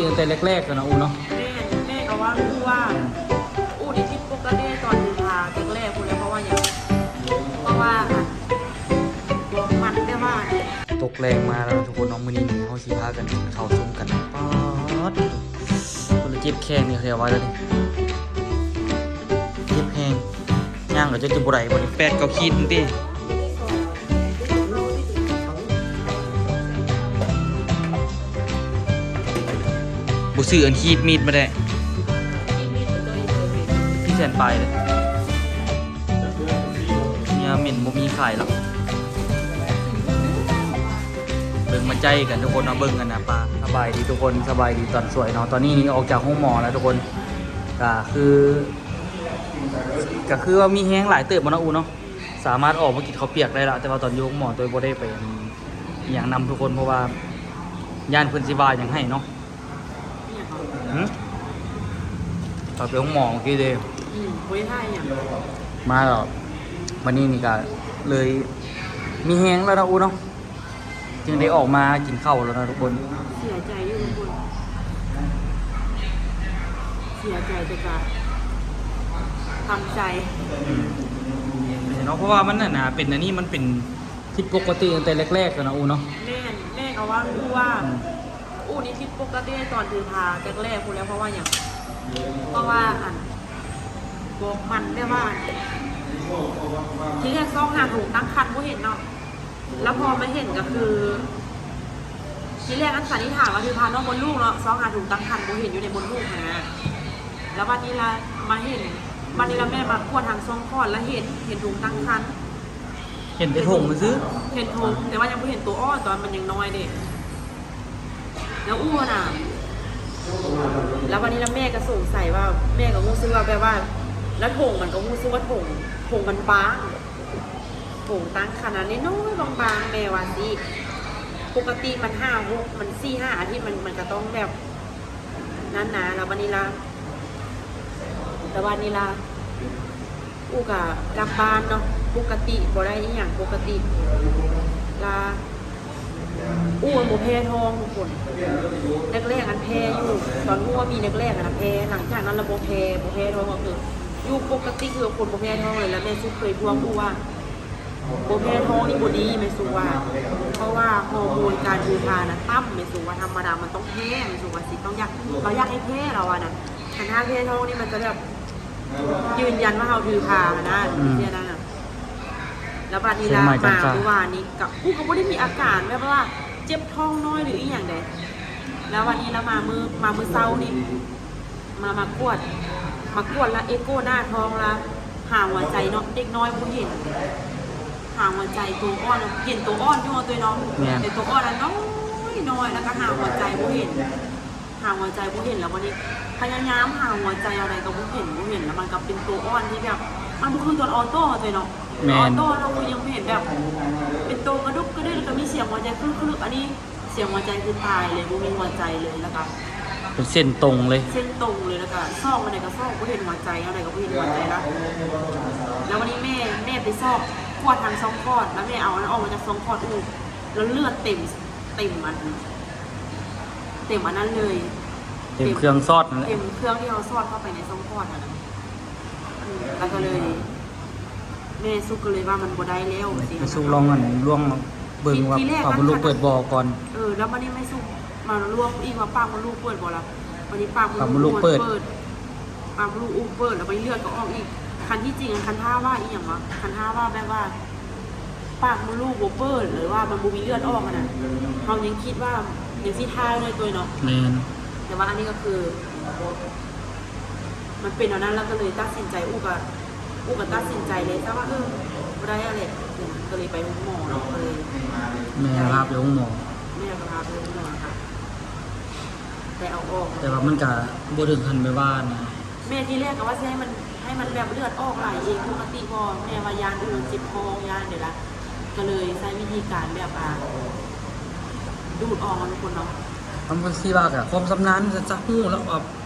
ຕັ້ງແຕ່ແລກໆ ແລ້ວເນາະ ອູເນາະ. ແມ່ນ ແມ່ກໍວ່າຮູ້ວ່າອູນີ້ຜິດປົກກະຕິຕອນຖືພາແລກໆ ພຸ້ນແຫຼະ. ເພາະວ່າຫຍັງ? ເພາະວ່າອັນ ບໍ່ມັນແບບວ່າ ຕົກແລງມາແລ້ວທຸກຄົນເນາະ. ມື້ນີ້ນີ້ເຮົາຊິພາກັນກິນເຂົ້າຊຸມກັນ. ປາດ ຄົນລະເຈັບແຂນນີ້ ເຂົາວ່າແລ້ວນີ້ ເຈັບແຮງ. ຍ່າງກໍຈະບໍ່ໄດ້ບໍ່ນີ້ ແປດເກົ້າຂີດນີ້ຕິ. ບໍ່ຊື້ອັນຂີດມີດມາແດ່ ສີ່ແສນປາຍເດ້. ເຍຍເມັນບໍ່ມີຂາຍແລ້ວ. ເບິ່ງມາໃຈກັນທຸກຄົນເນາະ ເບິ່ງກັນນະປາ. ສະບາຍດີທຸກຄົນ ສະບາຍດີຕອນສວຍເນາະ. ຕອນນີ້ນີ້ອອກຈາກໂຮງໝໍແລ້ວທຸກຄົນ ກະຄື ກະຄືວ່າມີແຮງຫຼາຍເຕີບບໍ່ເນາະ ອູເນາະ. ສາມາດອອກມາກິນເຂົ້າປຽກໄດ້ລະ ແຕ່ວ່າຕອນຢູ່ໂຮງໝໍໂຕຍບໍ່ໄດ້ໄປອັນ ອີຫຍັງນຳທຸກຄົນ ເພາະວ່າຢ້ານເພິ່ນຊິວ່າຫຍັງໃຫ້ເນາະ. ຫື? ເຂົ້າໄປໂຮງໝໍເມື່ອກີ້ເດ້. ອືມ ບໍ່ໄດ້ຖ່າຍຫຍັງ ມາແລ້ວ. ບັດນີ້ນີ້ກະເລີຍມີແຮງແລ້ວເນາະ ອູເນາະ. ຈຶ່ງໄດ້ອອກມາກິນເຂົ້າແລ້ວນະທຸກຄົນ. ເສຍໃຈຢູ່ທຸກຄົນ ເສຍໃຈແຕ່ກະທຳໃຈ ອືມ ເນາະ. ເພາະວ່າມັນຫັ້ນນະ ເປັນອັນນີ້ ມັນເປັນຜິດປົກກະຕິຕັ້ງແຕ່ແລກໆ ແລ້ວນະ ອູເນາະ. ແມ່ນ ແມ່ກໍວ່າຮູ້ວ່າ ອືມ ອູນີ້ຜິດປົກກະຕິຕອນຖືພາແລກໆ ພຸ້ນແຫຼະ. ເພາະວ່າຫຍັງ? ເພາະວ່າອັນ ບໍ່ ມັນແບບວ່າ ທີແລກຊອກຫາຖົງຕັ້ງຄັນບໍ່ເຫັນເນາະ. ແລ້ວພໍມາເຫັນກໍຄື ທີແລກອັນສັນນິຖານວ່າຖືພານອກມົດລູກເນາະ ຊອກຫາຖົງຕັ້ງຄັນບໍ່ເຫັນຢູ່ໃນມົດລູກຫັ້ນນະ. ແລ້ວບັດນີ້ລະມາເຫັນ ບັດນີ້ລະແມ່ມາກວດທາງຊ່ອງຄອດລະເຫັນ ເຫັນຖົງຕັ້ງຄັນ ເຫັນແຕ່ຖົງຊື່ ເຫັນຖົງ ແຕ່ວ່າຍັງບໍ່ເຫັນໂຕອ່ອນ ຕອນມັນຍັງນ້ອຍເດ້. ແລ້ວອູ່ນະ ແລ້ວບັດນີ້ລະແມ່ກໍສົງໄສວ່າ ແມ່ກໍຮູ້ສຶກວ່າແບບວ່າ ແລ້ວຖົງມັນກໍຮູ້ສຶກວ່າຖົງ ຖົງມັນບາງ ຖົງຕັ້ງຄັນນະນ້ອຍໆ ບາງໆ ແມ່ວ່າຊີ້. ປົກກະຕິມັນຫ້າຫົກ ມັນສີ່ຫ້າອາທິດ ມັນ ມັນກໍຕ້ອງແບບນັ້ນນະ. ແລ້ວບັດນີ້ລະ ແລ້ວບັດນີ້ລະ ອູກະກັບບ້ານເນາະ ປົກກະຕິ ບໍ່ໄດ້ອີ່ຫຍັງປົກກະຕິລະ. ອູມັນບໍ່ແພ້ທ້ອງທຸກຄົນ ແລກໆ ອັນແພ້ຢູ່ ຕອນຮູ້ວ່າມີແລກໆ ອັນນະແພ້ ຫຼັງຈາກນັ້ນລະບໍ່ແພ້ ບໍ່ແພ້ທ້ອງ ກໍຄືຢູ່ປົກກະຕິ ຄືຄົນບໍ່ແພ້ທ້ອງເລີຍ. ລະແມ່ສຸກເຄີຍພວກອູວ່າ ບໍ່ແພ້ທ້ອງນີ້ບໍ່ດີ ແມ່ສຸກວ່າ ເພາະວ່າຮໍໂມນການເດີນທາງນະຕ່ຳ ແມ່ສຸກວ່າ ທຳມະດາມັນຕ້ອງແພ້ ແມ່ສຸກວ່າຊິຕ້ອງຢາກ ເຮົາຢາກໃຫ້ແພ້ ລາວວ່ານະ. ຄັນຖ້າແພ້ທ້ອງນີ້ມັນຈະແບບ ຢືນຢັນວ່າເຮົາຖືພາຫັ້ນນະ ອືມ ຈັ່ງຊີ້ນະ. ແລ້ວບັດນີ້ລະ ມາມື້ວານນີ້ກໍ ກູກໍບໍ່ໄດ້ມີອາການແບບວ່າເຈັບທ້ອງນ້ອຍ ຫຼື ອີ່ຫຍັງໃດ. ແລ້ວບັດນີ້ລະມາມື້ ມາມື້ເຊົ້ານີ້ ມາ ມາກວດ ມາກວດລະເອໂກໜ້າທ້ອງລະ ຫາຫົວໃຈເນາະ ເດັກນ້ອຍບໍ່ເຫັນ ຫາຫົວໃຈໂຕອ່ອນ ເຫັນໂຕອ່ອນຢູ່ເນາະ ໂຕນ້ອງ ແມ່ນ ເຫັນໂຕອ່ອນລະນ້ອຍໆ ແລ້ວກໍຫາຫົວໃຈບໍ່ເຫັນ ຫາຫົວໃຈບໍ່ເຫັນ. ແລ້ວບັດນີ້ພະຍາຍາມຫາຫົວໃຈເທົ່າໃດກໍບໍ່ເຫັນ ບໍ່ເຫັນ ແລ້ວມັນກໍເປັນໂຕອ່ອນທີ່ແບບ ມັນບໍ່ຄືຕົວອໍໂຕ້ເນາະ ແມ່ນ ອໍໂຕ້ເຮົາຄືຍັງບໍ່ເຫັນແບບ ເປັນໂຕກະດຸກກະດິກ ແລ້ວກໍມີສຽງຫົວໃຈຄຶກໆ ອັນນີ້ ສຽງຫົວໃຈຄືຕາຍເລີຍ ບໍ່ມີຫົວໃຈເລີຍ ແລ້ວກໍເປັນເສັ້ນຕົງເລີຍ ເສັ້ນຕົງເລີຍ ແລ້ວກໍຊອກອັນໃດກໍຊອກ ບໍ່ເຫັນຫົວໃຈ ອັນໃດກໍບໍ່ເຫັນຫົວໃຈລະ. ແລ້ວວັນນີ້ແມ່ ແມ່ໄປຊອກ ກວດທາງຊ່ອງຄອດ ແລ້ວແມ່ເອົາອັນນັ້ນອອກມາຈາກຊ່ອງຄອດອູ້ ແລ້ວເລືອດເຕັມ ເຕັມອັນ ເຕັມອັນນັ້ນເລີຍ ເຕັມເຄື່ອງສອດນັ້ນແຫຼະ ເຕັມເຄື່ອງທີ່ເຮົາສອດເຂົ້າໄປໃນຊ່ອງຄອດຫັ້ນນະ. ອືມ ແລ້ວກໍເລີຍ ແມ່ສຸກກໍເລີຍວ່າມັນບໍ່ໄດ້ແລ້ວ ຈັ່ງຊີ້ ແມ່ສຸກລອງອັນລວງເບິ່ງວ່າ ທີແລກ ປາກມົດລູກເປີດບໍ່ກ່ອນ. ເອີ ແລ້ວບັດນີ້ແມ່ສຸກມາລວງອີກວ່າປາກມົດລູກເປີດບໍ່ລະ ບັດນີ້ປາກມົດລູກເປີດ ປາກມົດລູກເປີດ ແລ້ວບັດນີ້ເລືອດກໍອອກອີກ. ຄັນທີ່ຈິງ ຄັນຖ້າວ່າອີ່ຫຍັງວະ ຄັນຖ້າວ່າແບບວ່າ ປາກມົດລູກບໍ່ເປີດ ຫຼືວ່າມັນບໍ່ມີເລືອດອອກຫັ້ນນະ ເຮົາຍັງຄິດວ່າຍັງຊິຖ່າຍເລີຍຕົວເນາະ. ແມ່ນ ແຕ່ວ່າອັນນີ້ກໍຄື ມັນເປັນແນວນັ້ນ ແລ້ວກໍເລີຍຕັດສິນໃຈ ອູກໍ ອູກໍຕັດສິນໃຈເລີຍຊະວ່າ ເອີ ບໍ່ໄດ້ແລ້ວແຫຼະ ກໍເລີຍໄປໂຮງໝໍເນາະ ກໍເລີຍ ແມ່ພາໄປໂຮງໝໍ ແມ່ກໍພາໄປໂຮງໝໍ ແລ້ວກໍໄດ້ເອົາອອກ. ແຕ່ວ່າມັນກໍບໍ່ເຖິງຂັ້ນແບບວ່ານະ ແມ່ທີແລກກໍວ່າຊິໃຫ້ມັນ ໃຫ້ມັນແບບເລືອດອອກໄຫຼເອງປົກກະຕິບໍ່ ແມ່ວ່າຢ້ານອູເຈັບທ້ອງ ຢ້ານເດລະ ກໍເລີຍໃຊ້ວິທີການແບບ ອ່າ ດູດອອກເນາະທຸກຄົນເນາະ. ຄວາມ ຄືຊິວ່າກະຄວາມຊຳນານ ຈະ ຈະຮູ້ແລ້ວວ່າ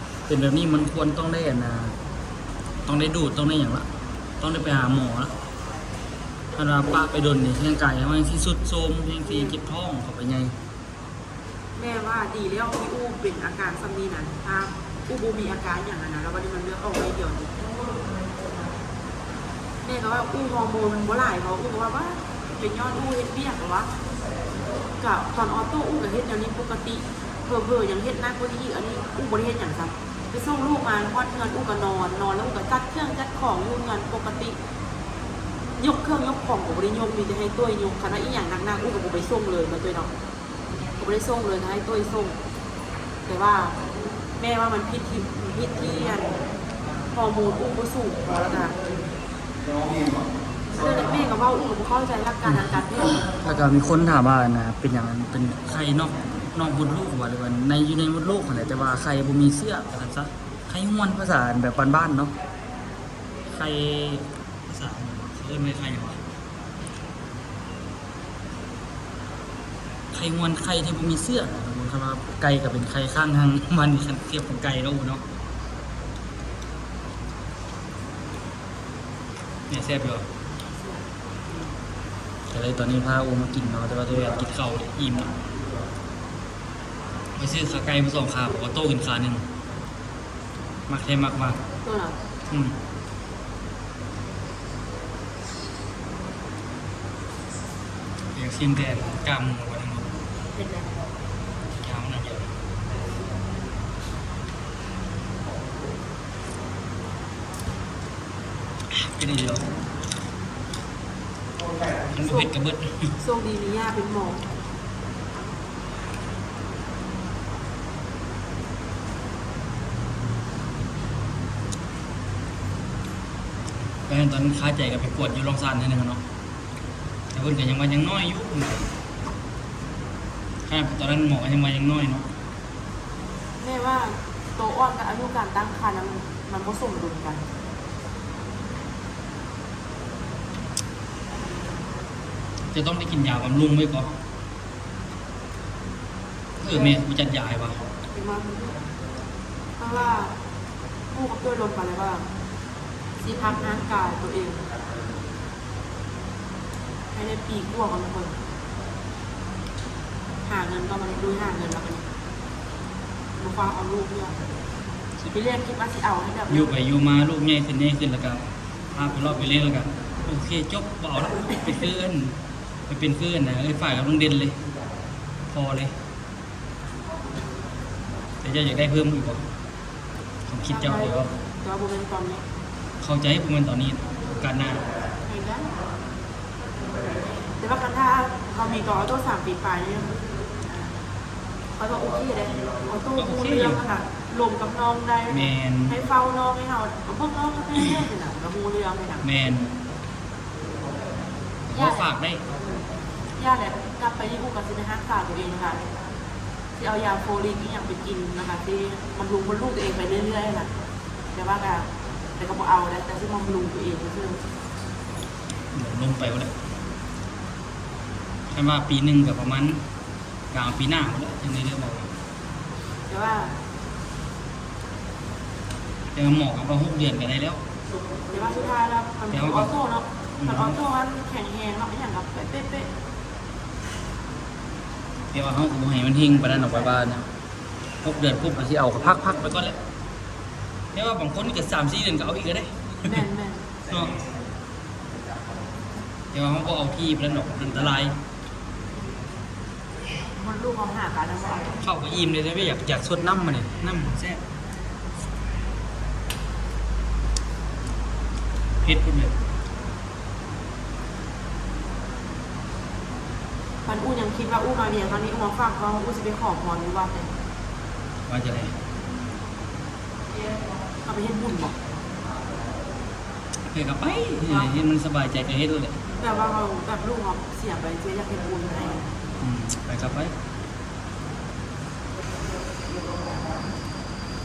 ເປັນແບບນີ້ ມັນຄວນຕ້ອງໄດ້ ອັນນ່າ ຕ້ອງໄດ້ດູດ ຕ້ອງໄດ້ຫຍັງລະ ຕ້ອງໄດ້ໄປຫາໝໍລະ. ຄັນວ່າປະໄປດົນນີ້ ແຮ່ງກາຍເຮົາແຮ່ງຊິຊຸດໂຊມ ແຮ່ງຊິເຈັບທ້ອງເຂົ້າໄປໃຫຍ່. ແມ່ວ່າດີແລ້ວທີ່ອູເປັນອາການສ່ຳນີ້ນະ ຖ້າອູບໍ່ມີອາການຫຍັງຫັ້ນນະ ແລ້ວບັດນີ້ມັນເລືອດອອກໜ້ອຍດຽວນີ້ ແມ່ກໍວ່າອູຮໍໂມນມັນບໍ່ຫຼາຍບໍ ອູກໍວ່າ ວ່າເປັນຍ້ອນອູເຮັດວຽກ ແລ້ວວ່າ ກະຕອນອອໂຕ້ອູກໍເຮັດແນວນີ້ປົກກະຕິ ເຜີໆຍັງເຮັດໜັກກວ່ານີ້ອີກ ອັນນີ້ອູບໍ່ໄດ້ເຮັດຫຍັງຊ້ຳ ໄປສົ່ງລູກມາຮອດເຮືອນອູກໍນອນ ນອນແລ້ວອູກໍຈັດເຄື່ອງຈັດຂອງຢູ່ເຮືອນປົກກະຕິ ຍົກເຄື່ອງຍົກຂອງກໍບໍ່ໄດ້ຍົກ ມີແຕ່ໃຫ້ໂຕ້ຍຍົກ ຄັນວ່າອີ່ຫຍັງໜັກໆອູກໍບໍ່ໄປສົ່ງເລີຍເນາະໂຕ້ຍເນາະ. ກໍບໍ່ໄດ້ສົ່ງເລີຍ ກໍໃຫ້ໂຕ້ຍສົ່ງ ແຕ່ວ່າແມ່ວ່າມັນຜິດທີ່ ຜິດທີ່ອັນ ຮໍໂມນອູບໍ່ສູງພໍ ແລ້ວກະ ແມ່ກໍເວົ້າ ອູກໍບໍ່ເຂົ້າໃຈຫຼັກການທາງການແພດ. ແລ້ວກໍມີຄົນຖາມວ່າ ອັນນ່າ ເປັນຫຍັງ ອັນ ເປັນໄຂ່ນອກ ນອກມົດລູກບໍ ຫຼືວ່າໃນ ຢູ່ໃນມົດລູກຫັ້ນແຫຼະ ແຕ່ວ່າໄຂ່ບໍ່ມີເຊື້ອວ່າຊັ້ນຊະ ໄຂ່ຫ້ວນ ພາສາແບບບ້ານໆເນາະ ໄຂ່ ພາສາເຂົາເອີ້ນວ່າໄຂ່ຫຍັງຫວາ? ໄຂ່ງວນ ໄຂ່ທີ່ບໍ່ມີເຊື້ອນະ ສົມມຸດ ຄັນວ່າໄກ່ກໍເປັນໄຂ່ຂ້າງທາງມັນ ຄັນທຽບກັບໄກ່ເນາະ ເນາະ ແມ່ນແຊບຢູ່. ກໍເລີຍຕອນນີ້ພາອູມາກິນເນາະ ແຕ່ວ່າໂຕຢາກກິນເຂົ້າ ອີ່ມແລ້ວ ໄປຊື້ຂາໄກ່ມາສອງຂາ ບອກວ່າໂຕກິນຂາໜຶ່ງ. ມັກແທ້ມັກວ່າ ເອີ ອືມ ຢາກຊິມແຕ່ກ້າມໝູ ວ່າຊັ້ນເນາະ ເປັນໄດ? ຍາວຂະໜາດໃດ? ເປັນອີ່ຫຼີດອກ ຄັນບໍ່ເຜັດກໍເບິດ. ໂຊກດີມີຍ່າເປັນໝໍ. ແຕ່ຕອນຄາໃຈກໍໄປກວດຢູ່ລອງຊານເທື່ອໜຶ່ງເນາະ ແຕ່ເພິ່ນກໍຍັງວ່າຍັງນ້ອຍຢູ່ ຂະໜາດຕອນນັ້ນໝໍກໍຍັງວ່າຍັງນ້ອຍເນາະ. ແມ່ວ່າໂຕອ່ອນກັບອາຍຸການຕັ້ງຄັນນະ ມັນ ມັນບໍ່ສົມດຸນກັນ. ຈະຕ້ອງໄດ້ກິນຢາບຳລຸງໄວ້ກ່ອນ. ເອີ ແມ່ ກູຈັດຢາໃຫ້ວ່າ ເພາະວ່າ ເພາະວ່າ ໝູ່ກັບໂຕ້ຍລົມກັນແລ້ວວ່າ ຊິພັກຮ່າງກາຍໂຕເອງ ພາຍໃນປີກວ່າກ່ອນເພິ່ນຫາເງິນກ່ອນ ມາລຸຍຫາເງິນ ແລ້ວບັດນີ້ບໍ່ຟ້າວເອົາລູກເທື່ອ. ຊິໄປລຽນຄິດວ່າຊິເອົາໃຫ້ແບບ ຢູ່ໄປຢູ່ມາລູກໃຫຍ່ຂຶ້ນ ໃຫຍ່ຂຶ້ນ ແລ້ວກໍພາໄປເລາະໄປເລະ ແລ້ວກໍໂອເຄ ຈົບ ບໍ່ເອົາລະ ໄປຄືອັນ ໄປເປັນຄືອັນນະ ເອື້ອຍຝ້າຍກັບລຸງເດັ່ນເລີຍ ພໍເລີຍ. ແຕ່ເຈົ້າຢາກໄດ້ເພີ່ມອີກບໍ່? ຄວາມຄິດເຈົ້າເລີຍບໍ່? ແຕ່ວ່າບໍ່ແມ່ນຕອນນີ້ ເຂົ້າໃຈ ບໍ່ແມ່ນຕອນນີ້ ໂອກາດໜ້າ. ແມ່ນແລ້ວ ແຕ່ວ່າຄັນຖ້າເຮົາມີຕໍ່ອອໂຕ້ສາມປີປາຍນີ້ ຂ້ອຍວ່າໂອເຄເດ້ ອອໂຕ້ຮູ້ເລື່ອງ ແລ້ວກະລົມກັບນ້ອງໄດ້. ແມ່ນ ໃຫ້ເຝົ້ານ້ອງ ໃຫ້ເຮົາເບິ່ງນ້ອງໄປເລື້ອຍໆ ຊີ້ນະ ກະຮູ້ເລື່ອງນີ້ນະ. ແມ່ນ ພໍຝາກໄດ້. ຢ່າແຫຼະ ກັບໄປຢູ່ກໍຊິໄປຮັກສາໂຕເອງ ແລ້ວກະຊິເອົາຢາໂຟລິກອີ່ຫຍັງໄປກິນ ແລ້ວກະຊິບຳລຸງມົດລູກໂຕເອງໄປເລື້ອຍໆ ຫັ້ນນະ. ແຕ່ວ່າກະ ແຕ່ກະບໍ່ເອົາໄດ໋ ແຕ່ຊິບຳລຸງໂຕເອງຊື່ໆ. ລົງໄປພຸ້ນແຫຼະ ຄັນວ່າປີໜຶ່ງກະປະມານກາງປີໜ້າພຸ້ນແຫຼະ ຈັ່ງໄດ້ເລີ່ມເອົາ. ແຕ່ວ່າ ແຕ່ວ່າໝໍກໍວ່າຫົກເດືອນກໍໄດ້ແລ້ວ. ແຕ່ວ່າສຸດທ້າຍແລ້ວມັນ ແຕ່ວ່າ ອອໂຕ້ເນາະ ອືມ ຄັນອອໂຕ້ມັນແຂງແຮງເນາະ ອີ່ຫຍັງກໍເປະໆ. ແຕ່ວ່າເຮົາກໍບໍ່ໃຫ້ມັນເຮັງປານນັ້ນດອກ ຂ້ອຍວ່ານະ ຫົກເດືອນປຸບກໍຊິເອົາ ກໍພັກໆໄປກ່ອນແຫຼະ. ແຕ່ວ່າບາງຄົນກໍສາມສີ່ເດືອນກໍເອົາອີກກໍໄດ້. ແມ່ນໆ ເນາະ ແຕ່ວ່າເຮົາບໍ່ເອົາທີ່ປານນັ້ນດອກ ອັນຕະລາຍ. ມົດລູກເຮົາຫາກັນນະ ເຂົ້າກໍອີ່ມເລີຍ ແຕ່ວ່າຢາກ ຢາກຊົດນ້ຳມັນນີ້ ນ້ຳແຊບ ເຜັດພຸ້ນເລີຍ. ຄັນອູຍັງຄິດວ່າອູມາວຽງຄັ້ງນີ້ ອູມາຝາກທ້ອງ ອູຊິໄປຂໍພອນຢູ່ວັດເດ້. ວ່າຈັ່ງໃດ? ເຮົາໄປເຮັດບຸນບໍ? ໃຜກໍໄປ ເນາະ ເຮັດມັນສະບາຍໃຈກໍເຮັດໂລດແຫຼະ. ແບບວ່າເຮົາ ແບບລູກເຮົາເສຍໄປ ເຮົາຢາກເຮັດບຸນໃຫ້. ອືມ ໃຜກໍໄປ.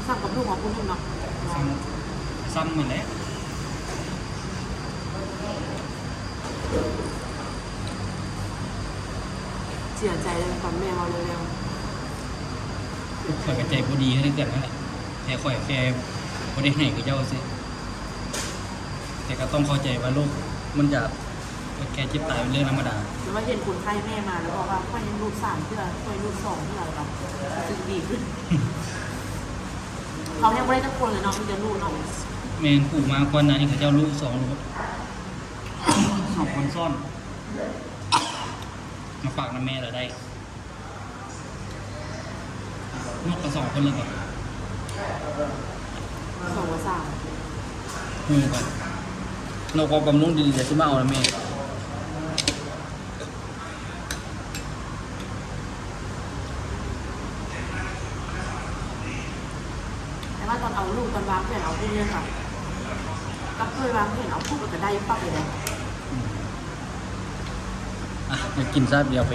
ສ່ຳກັບລູກເຮົາຜູ້ໜຶ່ງເນາະ. ສ່ຳ ສ່ຳຫັ້ນແຫຼະ. ເສຍໃຈເລີຍຕອນແມ່ເວົ້າແລ້ວໆ. ຂ້ອຍກໍໃຈບໍ່ດີຄືກັນຫັ້ນແຫຼະ ແຕ່ຂ້ອຍແຄ່ບໍ່ໄດ້ໃຫ້ຄືເຈົ້າຊື່. ແຕ່ກໍຕ້ອງເຂົ້າໃຈວ່າໂລກມັນກະ ແກ່ເຈັບຕາຍເປັນເລື່ອງທຳມະດາ. ແລ້ວວ່າເຫັນຄົນໄຂ້ແມ່ມາແລ້ວບອກວ່າ ຂ້ອຍຍັງລູກສາມເທື່ອ ຂ້ອຍລູກສອງເທື່ອ ແລ້ວກໍຮູ້ສຶກດີຂຶ້ນ. ເຂົາແຮງບໍ່ໄດ້ຈັກຄົນເລີຍເນາະ ມີແຕ່ລູກເນາະ. ແມ່ນ ປູ່ມາກ່ອນໜ້ານີ້ເຂົາເຈົ້າລູກສອງລູກ ສອງຄົນຊ້ອນ ມາຝາກນຳແມ່ລະໄດ້. ນົກກໍສອງຄົນເລີຍບໍ່? ສອງກັບສາມ. ຮູ້ກັນ. ນົກກໍບຳລຸງດີໆ ຊິມາເອົານຳແມ່. ແຕ່ວ່າຕອນເອົາລູກ ຕອນວາງແຜນເອົາລູກນີ້ກໍ ກັບໂຕວາງແຜນເອົາລູກ ມັນກໍໄດ້ປັບເລີຍເດ້. ອືມ ອ່ະ ໄປກິນຊະ ດຽວໄປ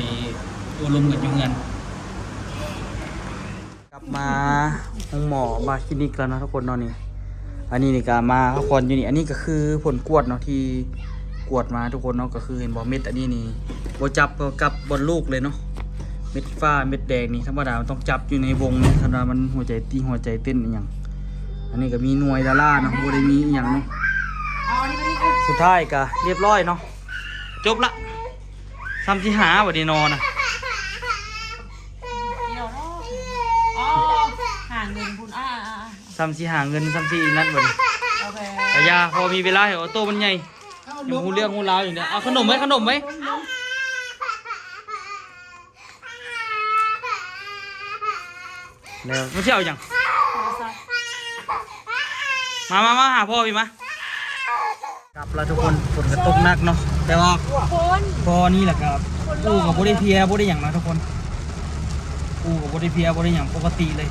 ໂອ້ລົມກັນຢູ່ເຮືອນ. ກັບມາໂຮງໝໍ ມາຄລີນິກແລ້ວເນາະທຸກຄົນເນາະ. ນີ້ ອັນນີ້ນີ້ກະມາພັກຜ່ອນຢູ່ນີ້. ອັນນີ້ກະຄືຜົນກວດເນາະ ທີ່ກວດມາທຸກຄົນເນາະ. ກະຄືເຫັນບໍ່ ເມັດອັນນີ້ນີ້ບໍ່ຈັບກັບບ່ອນລູກເລີຍເນາະ. ເມັດຟ້າເມັດແດງນີ້ທຳມະດາມັນຕ້ອງຈັບຢູ່ໃນວົງນີ້ ຄັນວ່າມັນຫົວໃຈຕີ ຫົວໃຈເຕັ້ນອີ່ຫຍັງ. ອັນນີ້ກະມີໜ່ວຍດາລາເນາະ ບໍ່ໄດ້ມີອີ່ຫຍັງເນາະ. ສຸດທ້າຍກະລຽບຮ້ອຍເນາະ ຈົບລະ. ຊ້ຳຊິຫາບັດນີ້ນໍນະ. ດຽວເນາະ ອໍ ຫາເງິນພຸ້ນ ອ່າໆໆ ຊ້ຳຊິຫາເງິນ ຊ້ຳຊິນັ້ນບັດນີ້. ໂອເຄ ກະຢ່າ ພໍມີເວລາໃຫ້ອອໂຕ້ມັນໃຫຍ່ ຍັງຮູ້ເລື່ອງຮູ້ລາວຢູ່ເນຍ. ເອົາຂະໜົມໄວ້ ຂະໜົມໄວ້. ແລ້ວມັນຊິເອົາຫຍັງ? ມາ ມາ ມາຫາພໍ່ພີ່ມາ. ກັບລະທຸກຄົນ ຝົນກໍຕົກໜັກເນາະ ແຕ່ວ່າພໍນີ້ລະກໍ ອູ່ກໍບໍ່ໄດ້ເພຍ ບໍ່ໄດ້ຫຍັງນະທຸກຄົນ. ອູ່ກໍບໍ່ໄດ້ເພຍ ບໍ່ໄດ້ຫຍັງ ປົກກະຕິເລີຍ.